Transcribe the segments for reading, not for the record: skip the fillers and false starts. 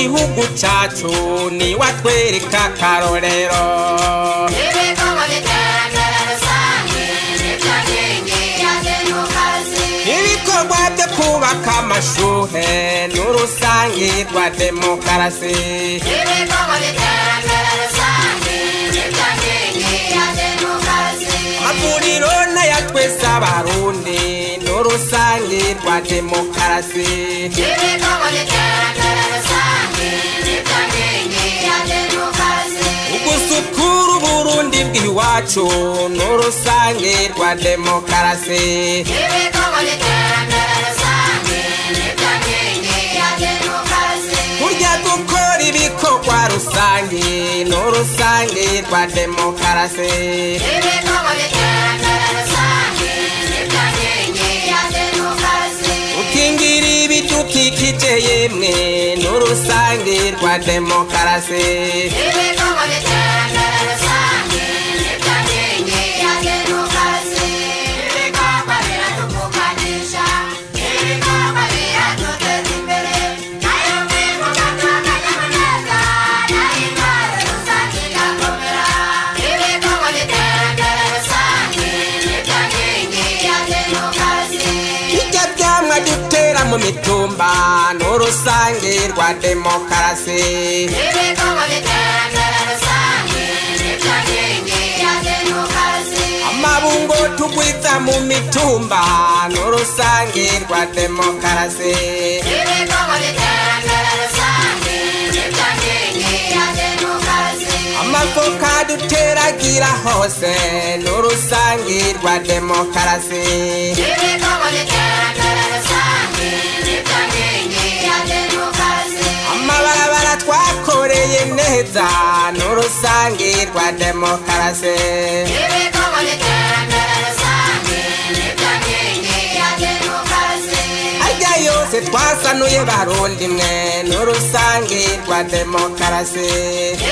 w'igihugu cacu ni watwereka akarorero. Ibikorwa by'iterambere rusange nibyo nkingi ya demokarasi. Ibikorwa byo kubaka amashure n'urusangi rwa demokarasi. Ibikorwa by'iterambere rusange nibyo nkingi ya demokarasi. Amavuriro n'aya twese abarundi n'urusangi rwa demokarasi. Ibikorwa by'iterambere rusange nibyo nkingi ya demokarasi. Ugusukura Uburundi bw'iwacu n'urusangi rwa demokarasi. Ibikorwa by'iterambere rusange nibyo nkingi ya demokarasi. Kurya gukora ibikorwa rusangi n'urusangi rwa demokarasi. Ibikorwa by'iterambere rusange nibyo nkingi ya demokarasi. Ukingira ibidukikije yemwe n'urusangi rwa demokarasi. Ibikorwa by'iterambere rusange nibyo nkingi ya demokarasi. Ibikorwa biratuvuganisha, ibikorwa biraduteza imbere, nayo mwibuka akanyamuneza, nayo intwaro rusange igakomera. Ibikorwa by'iterambere rusange nibyo nkingi ya demokarasi. Bijya byamwa dutera mu mitumba n'urusangi rwa demokarasi. Ibikorwa by'iterambere rusange nibyo nkingi ya demokarasi. Amabungo tugwiza mu mitumba n'urusangi rwa demokarasi. Ibikorwa by'iterambere rusange nibyo nkingi ya demokarasi. Amavoka duteragira hose n'urusangi rwa demokarasi. Ibikorwa by'iterambere rusange nibyo nkingi ya demokarasi. Amabarabara twakoreye neza n'urusangi rwa demokarasi. Ibikorwa by'iterambere rusange nibyo nkingi ya demokarasi. Arya yose twasanuye barundi mwe n'urusangi rwa demokarasi.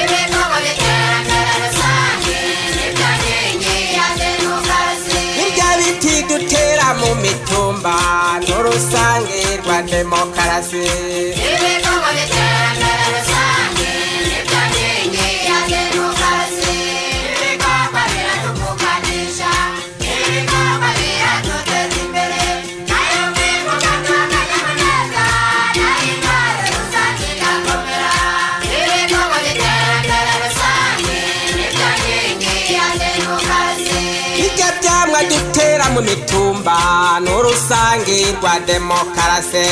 Ibikorwa by'iterambere rusange nibyo nkingi ya demokarasi. Birya biti dutera mu mitumba n'urusangi rwa demokarasi. Ibikorwa by'iterambere rusange nibyo nkingi ya demokarasi. Ibikorwa biratuvuganisha, ibikorwa biraduteza imbere, nayo mwibuka akanyamuneza, nayo intwaro rusange igakomera. Ibikorwa by'iterambere rusange nibyo nkingi ya demokarasi. Bijya byamwa dutera mu mitumba n'urusangi rwa demokarasi.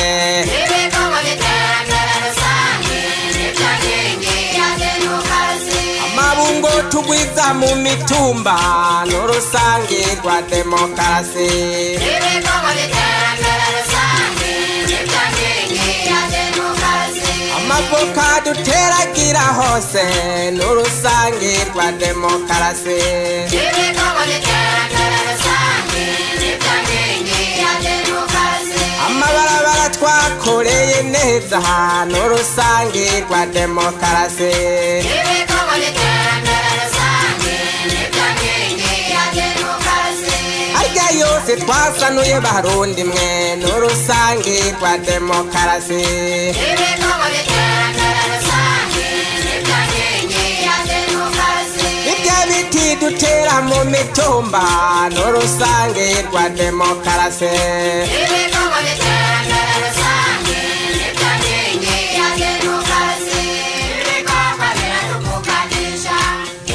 Ibikorwa by'iterambere rusange nibyo nkingi ya demokarasi. Amabungo tugwiza mu mitumba n'urusangi rwa demokarasi. Ibikorwa by'iterambere rusange nibyo nkingi ya demokarasi. Amavoka duteragira hose n'urusangi rwa demokarasi. Ibikorwa by'iterambere rusange nibyo nkingi ya demokarasi. Amabarabara twakoreye neza n'urusangi rwa demokarasi. Ibikorwa by'iterambere rusange nibyo nkingi ya demokarasi. Arya yose twasanuye barundi mwe n'urusangi rwa demokarasi. Ibikorwa by'iterambere rusange nibyo nkingi ya demokarasi. Ibyo biti dutera mu mitumba n'urusangi rwa demokarasi. Ibikorwa by'iterambere rusange nibyo nkingi ya demokarasi. Ibikorwa biratuvuganisha,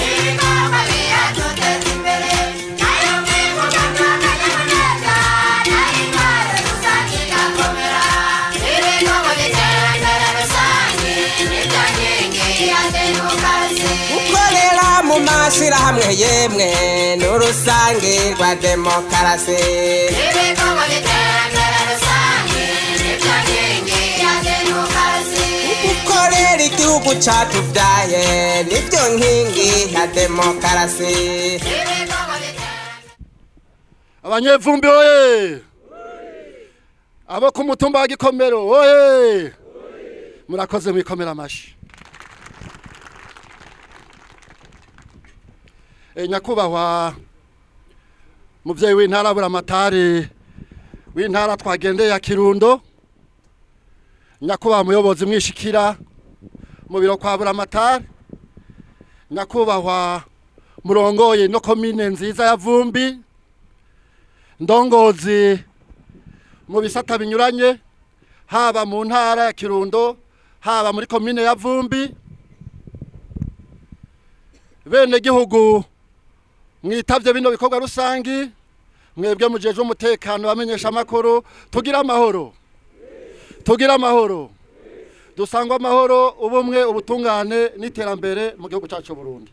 ibikorwa biraduteza imbere, nayo mwibuka akanyamuneza, nayo intwaro rusange igakomera. Ibikorwa by'iterambere rusange nibyo nkingi ya demokarasi. Gukorera mu mashyirahamwe yemwe n'urusangi rwa demokarasi. Ibikorwa by'iterambere rusange nibyo nkingi ya demokarasi. Gukorera igihugu catubyaye nibyo nkingi ya demokarasi. Ibikorwa by'iterambere. Abanyevumbi oye! Abo ku mutumba wa Gikomero oye! Murakoze, mwikomera amashi. Nyakubahwa muvyeyi w'intara Buramatari w'intara twagendeye ya Kirundo, nyakubahwa muyobozi mwishikira, Mu biro kwa Buramatari, nyakubahwa murongoye no komine nziza ya Vumbi, ndongozi mu bisata binyuranye, haba mu ntara ya Kirundo, haba muri komine ya Vumbi, bene gihugu mwitavye bino bikorwa rusangi, mwebwe mujejwe umutekano, bamenyesha amakuru, tugira amahoro, tugira amahoro, dusangwa amahoro, ubumwe, ubutungane n'iterambere mu gihugu cyacu Burundi.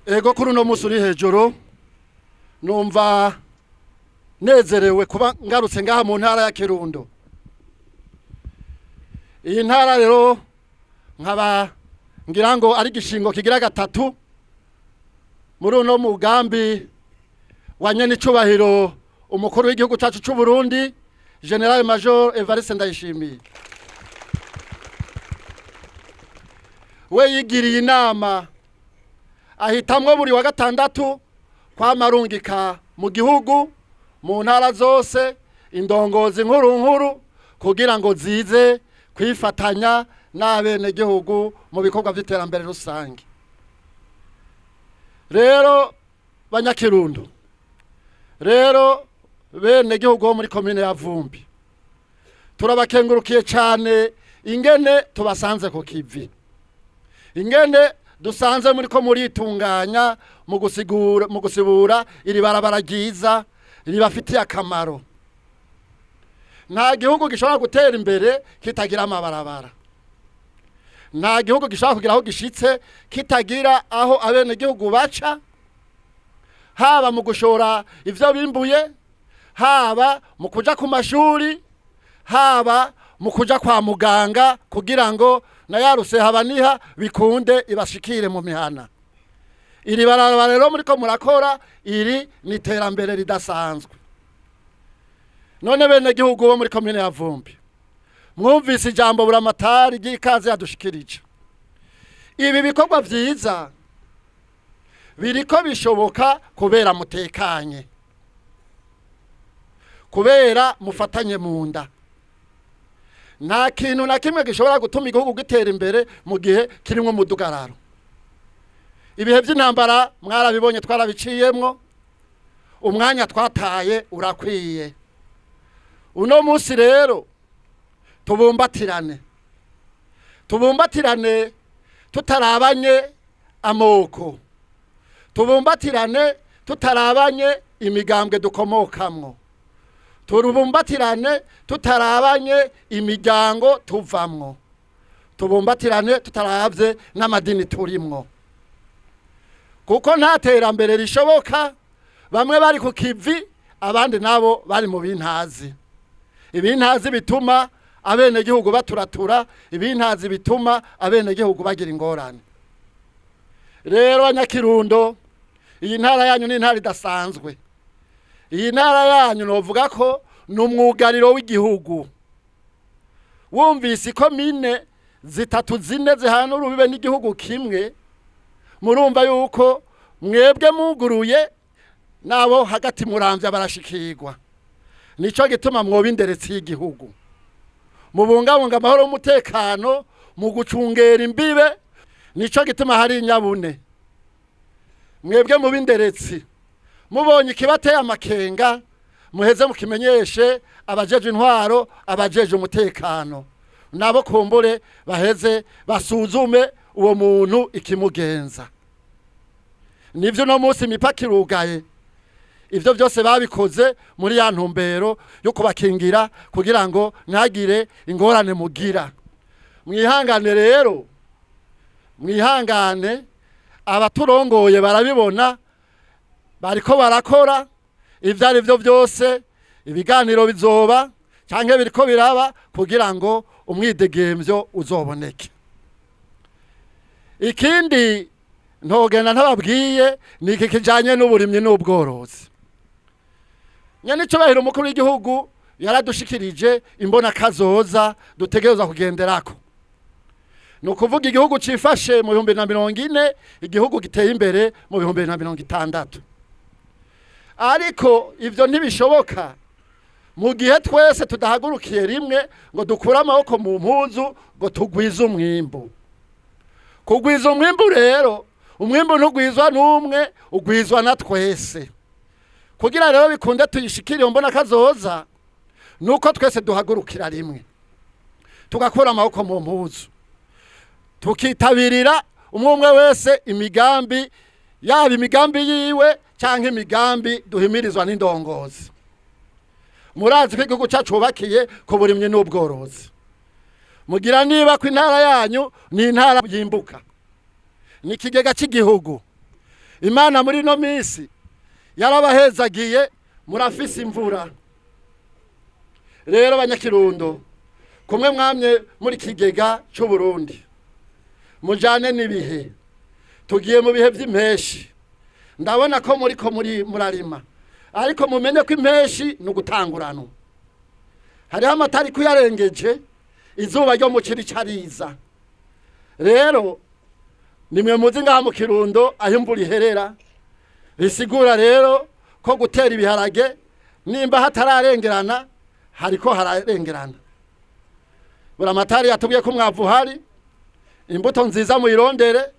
Ego, kuri uno munsi uri hejuru numva nezerewe kuba ngarutse ngaha mu ntara ya Kirundo. Iyi ntara rero nkaba ngira ngo ari igishingo kigira gatatu muri uno mugambi wa nyenicubahiro umukuru w'igihugu cyacu cy'u Burundi, Général Major Evariste Ndayishimiye. We yigiriye inama ahitamwo buri wa gatandatu kwamarungika mu gihugu mu ntara zose indongozi nkuru nkuru kugira ngo zize kwifatanya n'abenegihugu mu bikorwa by'iterambere rusange. Rero banyakirundo, rero bene gihugu bo muri komine ya Vumbi, turabakengurukiye cyane ingene tubasanze ku kivi, ingene dusanze muri ko muritunganya mu gusigura, mu gusibura iri barabara ryiza ribafitiye akamaro. Nta gihugu gishobora gutera imbere kitagira amabarabara, nta gihugu gishobora kugira aho gishitse kitagira aho abenegihugu baca, haba mu gushora ivyo bimbuye, haba mu kuja ku mashuri, haba mu kuja kwa muganga, kugira ngo na yaruse habaniha bikunde ibashikire mu mihana. Iri barabara rero muriko murakora iri ni iterambere ridasanzwe. None bene gihugu bo muri komine ya Vumbi, mwumvise ijambo Buramatari ry'ikaze yadushikirije. Ibi bikorwa vyiza biriko bishoboka kubera mutekanye, kubera mufatanye mu nda. Nta kintu na kimwe gishobora gutuma igihugu gitera imbere mu gihe kirimwo umudugararo. Ibihe by'intambara mwarabibonye, twarabiciyemwo, umwanya twataye urakwiye. Uno munsi rero tubumbatirane, tubumbatirane tutarabanye amoko, tubumbatirane tutarabanye imigambwe dukomokamwo, turubumbatirane tutarabanye imiryango tuvamwo, tubumbatirane tutarabye n'amadini turimwo, kuko nta terambere rishoboka bamwe bari ku kivi, abandi nabo bari mu bintazi. Ibintazi bituma abenegihugu baturatura, ibintazi bituma abenegihugu bagira ingorane. Rero abanyakirundo, iyi ntara yanyu ni intara idasanzwe. Iyi ntara yanyu novuga ko ni umwugariro w'igihugu. Wumvise ikomine zitatu zine zihana urubibe n'igihugu kimwe, murumva yuko mwebwe muguruye nabo hagati muramvya barashikirwa. Nico gituma mwoba inderetsi y'igihugu, mubungabunga amahoro n'umutekano mu gucungera imbibe. Nico gituma hari inyabune mwebwe muba inderetsi, mubonye ikibateye amakenga muheze mukimenyeshe abajeje intwaro, abajeje umutekano, nabo kumbure baheze basuzume uwo muntu ikimugenza. Nivyo, no munsi imipaka irugaye. Ivyo byose babikoze muri ya ntumbero yo kubakingira kugira ngo ntagire ingorane mugira. Mwihangane rero, mwihangane, abaturongoye barabibona, bariko barakora ivyo ari byo byose. Ibiganiro bizoba canke biriko biraba kugira ngo umwidegemvyo uzoboneke. Ikindi ntogenda ntababwiye ni iki kijanye n'uburimyi n'ubworozi. Nyenicubahiro umukuru w'igihugu yaradushikirije imbona kazoza dutegerezwa kugenderako, ni ukuvuga igihugu cifashe mu 2040, igihugu giteye imbere mu 2060. Ariko ivyo ntibishoboka Mu gihe twese tudahagurukiye rimwe ngo dukure amaboko mu mpuzu ngo tugwize umwimbu. Kugwiza umwimbu rero, umwimbu ntugwizwa n'umwe, ugwizwa na twese. Kugira rero bikunde tuyishikire iyo mbona kazoza, nuko twese duhagurukira rimwe, tugakura amaboko mu mpuzu, tukitabirira umwe umwe wese imigambi, yaba imigambi yiwe cyangwa imigambi duhimirizwa n'indongozi. Murazi ko igihugu cyacu cubakiye ku burimyi n'ubworozi. Mugira niba ko intara yanyu ni intara yimbuka, ni ikigega cy'igihugu. Imana muri ino minsi yarabahezagiye, murafise imvura. Rero Abanyakirundo, kumwe mwamye muri kigega cy'Uburundi, mujane n'ibihe. Tugiye mu bihe by'impeshi. Ndabona ko muri ko muri murarima, ariko mumenye ko impeshi ni ugutanguranwa. Hariho amatariki uyarengeje, izuba ryo mu ciri cariza. Rero nimwe muzi ngaha mu Kirundo aho imvura iherera. Bisigura rero ko gutera ibiharage, nimba hatararengerana, hariko hararengerana. Buramatari yatubwiye ko umwavu uhari, imbuto nziza muyirondere,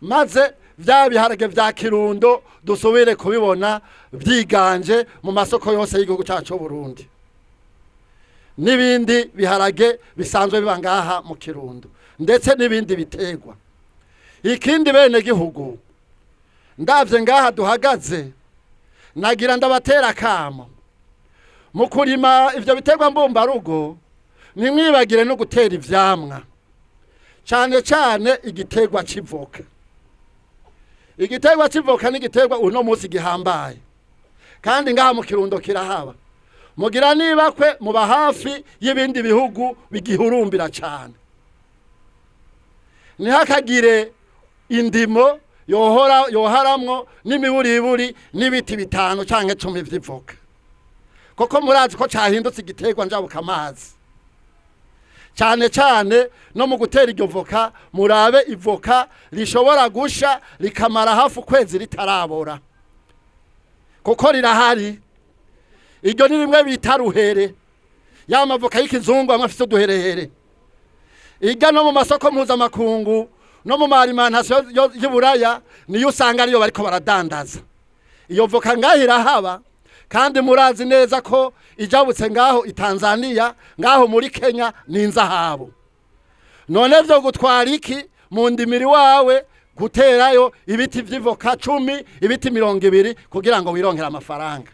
maze vya biharage vya Kirundo dusubire kubibona vyiganje mu masoko yose y'igihugu cyacu Burundi, n'ibindi biharage bisanzwe biba ngaha mu Kirundo, ndetse n'ibindi biterwa. Ikindi, bene gihugu, ndavye ngaha duhagaze, nagira ndabatera akamo: mu kurima ivyo biterwa mbumbarugo, ntimwibagire no gutera ivyamwa, cane cane igiterwa c'ivoka. Igiterwa c'ivoka ni igiterwa uno munsi gihambaye, kandi ngaha mu Kirundo kirahaba. Mugira niba kwe muba hafi y'ibindi bihugu bigihurumbira cane, ntihakagire indimo yohora yoharamwo n'imiburiburi n'ibiti 5 canke 10 vy'ivoka, kuko murazi ko cahindutse igiterwa njabuka amazi. Cyane cyane no mu gutera iryo voka, murabe ivoka rishobora gusha rikamara hafi ukwezi ritarabora, kuko rirahari. Iryo ni rimwe bita ruhere, ya mavoka y'ikizungu amwe afite uduherehere. Ijya no mu masoko mpuzamakungu no mu ma alimentation y'Uburaya, niyo usanga ariyo bariko baradandaza. Iyo voka ngaho irahaba, kandi murazi neza ko ijabutse ngaho i Tanzania, ngaho muri Kenya, ni inzahabu. None vyo gutwara iki mu ndimiri wawe guterayo ibiti vy'ivoka 10, ibiti 20, kugira ngo wironkere amafaranga,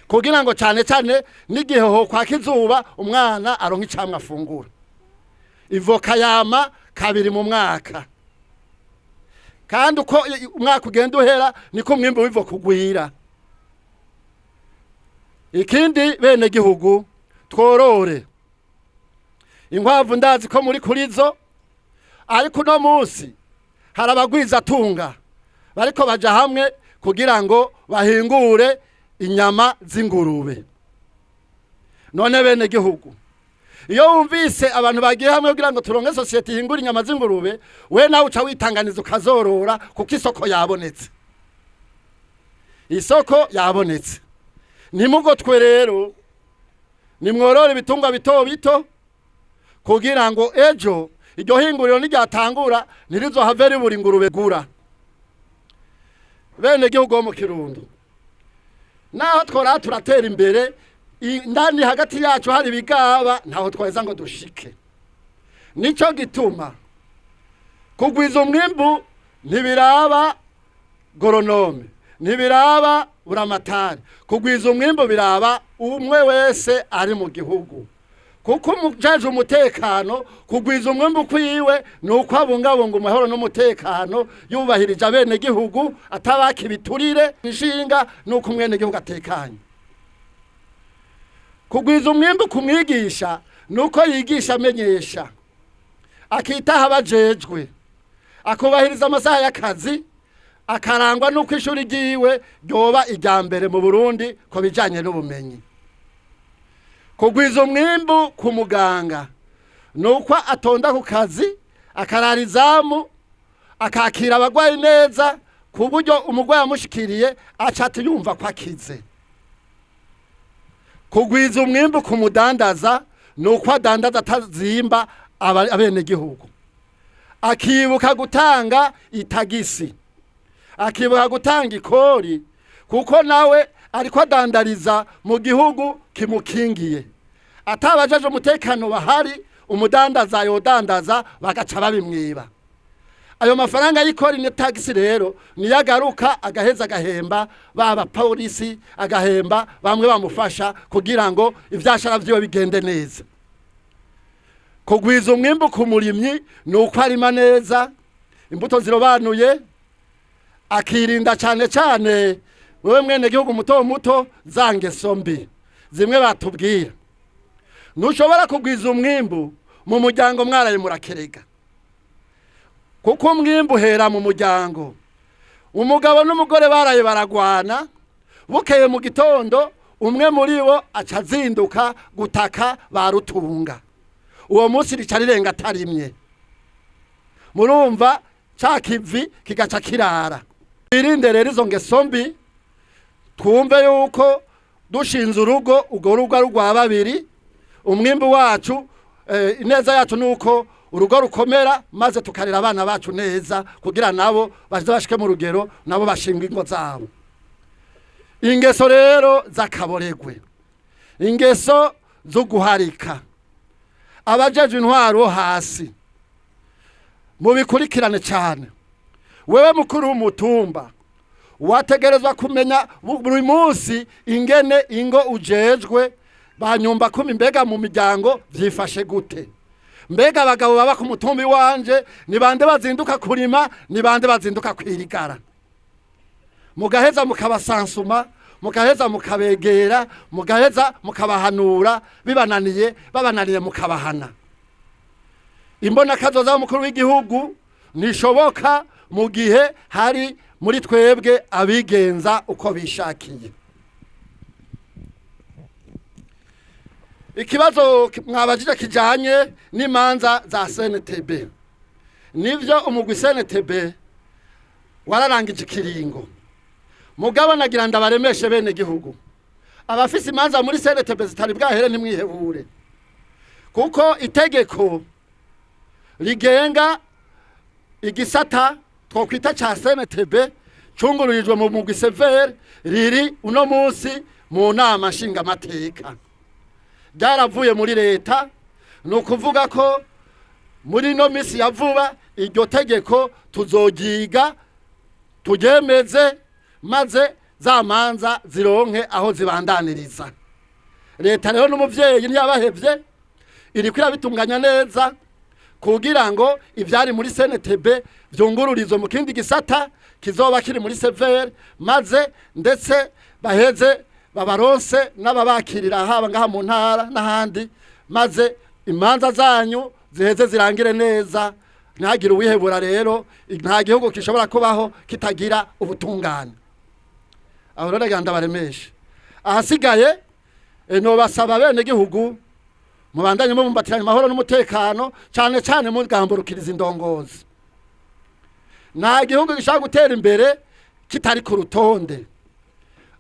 kugira ngo cyane cyane n'igihe ho kwaka izuba, umwana aronka icamwa afungura? Ivoka yama kabiri mu mwaka, kandi uko umwaka ugenda uhera niko umwimbu w'ivoka ugwira. Ikindi, bene gihugu, tworore inkwavu. Ndazi ko muri kurizo, ariko uno munsi hari abagwizatunga bariko baja hamwe kugira ngo bahingure inyama z'ingurube. None bene gihugu, iyo wumvise abantu bagiye hamwe kugira ngo turonke société ihingura inyama z'ingurube, we nawe uca witanganiza ukazorora, kuko isoko yabonetse, isoko yabonetse. Ntimugotwe rero, nimworore ibitungwa bito bito, kugira ngo ejo iryo hinguriro niryatangura ntirizohave ribura ingurube gura. Bene gihugu bo mu Kirundo, naho twora turatera imbere, indani hagati yacu hari ibigaba, ntaho twaheza ngo dushike. Nico gituma kugwiza umwimbu ntibiraba goronome, ntibiraba buramatari. Kugwiza umwimbu biraba umwe wese ari mu gihugu, kuko umujeje umutekano, kugwiza umwimbu kwiwe ni uko abungabunga amahoro n'umutekano, yubahirije abenegihugu, atabaka ibiturire. Inshinga ni uko umwenegihugu atekanye. Kugwiza umwimbu kumwigisha ni uko yigisha amenyesha, akitaho abajejwe, akubahiriza amasaha y'akazi, akarangwa n'uko ishuri ryiwe ryoba irya mbere mu Burundi ku bijanye n'ubumenyi. Kugwiza umwimbu ku muganga ni uko atonda ku kazi, akarara izamu, akakira abagwayi neza, ku buryo umurwayi amushikiriye aca yumva ko akize. Kugwiza umwimbu ku mudandaza ni uko adandaza atazimba abenegihugu, akibuka gutanga itagisi, akibuka gutanga ikori, kuko nawe ariko adandariza mu gihugu kimukingiye. Atabajeje umutekano bahari, umudandaza yodandaza bagaca babimwiba. Ayo mafaranga y'ikori n'itagisi rero niyo agaruka agaheza agahemba ba polisi, agahemba bamwe bamufasha kugira ngo ivyashara vyiwe bigende neza. Kugwiza umwimbu ku murimyi ni uko arima neza imbuto zirobanuye, akirinda cyane cyane, wewe mwene gihugu muto muto, za ngeso mbi zimwe batubwira. Ntushobora kugwiza umwimbu mu muryango mwaraye murakerega, kuko umwimbu uhera mu muryango. Umugabo n'umugore baraye baragwana, bukeye mu gitondo umwe muri bo aca azinduka gutaka ba rutunga. Uwo munsi rica rirenga atarimye, murumva ca kivi kigaca kirara. Twirinde rero izo ngeso mbi, twumve yuko dushinze urugo, urwo rugo ari urwa babiri. Umwimbu wacu, ineza yacu ni uko urugo rukomera, maze tukarera abana bacu neza kugira nabo baze bashike mu rugero, nabo bashinga ingo zabo. Ingeso rero z'akaboregwe, ingeso zo guharika, abajejwe intwaro hasi mubikurikirane cyane. Wewe mukuru w'umutumba wategerezwa kumenya buri munsi ingene ingo ujejwe banyumba kumi, mbega mu miryango vyifashe gute, mbega abagabo baba ku mutumba iwanje ni bande bazinduka kurima, ni bande bazinduka kwirigara. Mugaheza mukabasansuma, mugaheza mukabegera, mugaheza mukabahanura, bibananiye babananiye mukabahana. Imbonakazoza y'umukuru w'igihugu ntishoboka mu gihe hari muri twebwe abigenza uko bishakiye. Ikibazo mwabajije kijanye n'imanza za CNTB, nivyo, umugwi CNTB wararangije ikiringo. Mugabo nagira ndabaremeshe bene gihugu, abafise imanza muri CNTB zitari bwahere, ntimwihebure, kuko itegeko rigenga igisata twokwita ca CNTB cungururijwe mu mugwi severe riri uno munsi mu nama nshingamateka, ryaravuye muri leta. Ni ukuvuga ko muri ino minsi ya vuba iryo tegeko tuzoryiga, turyemeze, maze za manza zironke aho zibandaniriza. Leta rero n'umuvyeyi, ntiyabahevye, iriko irabitunganya neza kugira ngo ivyari muri CNTB vyungururizwe mu kindi gisata kizoba kiri muri severe, maze ndetse baheze babaronse n'ababakirira haba ngaha mu ntara n'ahandi, maze imanza zanyu ziheze zirangire neza, ntihagire uwihebura. Rero nta gihugu gishobora kubaho kitagira ubutungane. Aho rero nagira ndabaremeshe. Ahasigaye nobasaba bene gihugu mubandanye mubumbatiranye amahoro n'umutekano, cyane cyane mugamburukiriza indongozi. Nta gihugu gishobora gutera imbere kitari ku rutonde.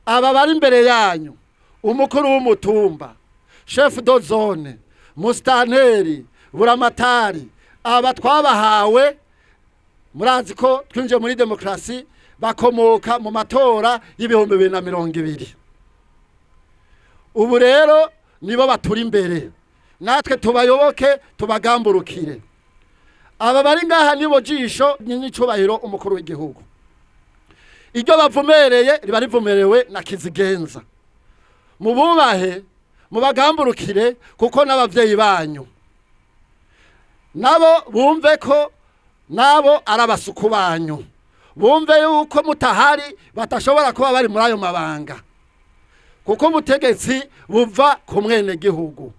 Aba bari imbere yanyu, umukuru w'umutumba, chef de zone, musitanteri, buramatari, aba twabahawe, murazi ko twinjiye muri demokarasi, bakomoka mu matora y'2020. Ubu rero nibo baturi imbere, natwe tubayoboke, tubagamburukire. Aba bari ngaha nibo jisho n'icubahiro umukuru w'igihugu. Iryo bavumereye riba rivumerewe na kizigenza. Mububahe, mubagamburukire, kuko n'abavyeyi banyu nabo bumve ko nabo ari abasuku banyu, bumve yuko mutahari batashobora kuba bari muri ayo mabanga, kuko ubutegetsi buva ku mwenegihugu.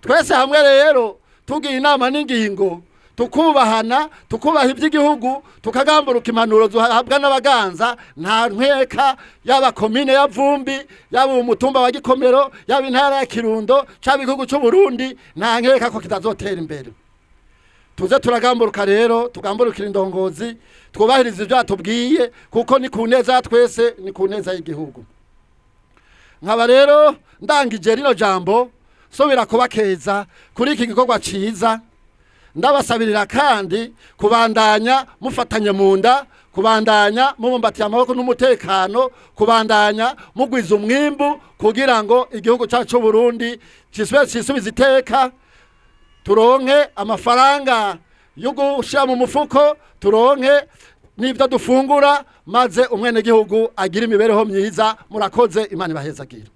Twese hamwe rero tugiye inama n'ingingo, tukubahana, tukubaha iby'igihugu, tukagamburuka impanuro duhabwa n'abaganza, nta nkeka, yaba komine ya Vumbi, yaba umutumba wa Gikomero, yaba intara ya Kirundo, cyaba igihugu cy'u Burundi, nta nkeka ko kitazotera imbere. Tuze turagamburuka rero, tugamburukira indongozi, twubahiriza ibyo atubwiye, kuko ni ku neza ya twese, ni ku neza y'igihugu. Nkaba rero Ndangije rino jambo, nsubira kubakeza kuri iki gikorwa ciza, ndabasabirira kandi kubandanya mufatanye mu nda, kubandanya mubumbatiye amaboko n'umutekano, kubandanya mugwiza umwimbu kugira ngo igihugu cyacu Burundi cisubire cisubize iteka, turonke amafaranga yo gushyira mu mufuko, turonke n'ibyo dufungura, maze umwenegihugu agire imibereho myiza. Murakoze, Imana ibahezagira.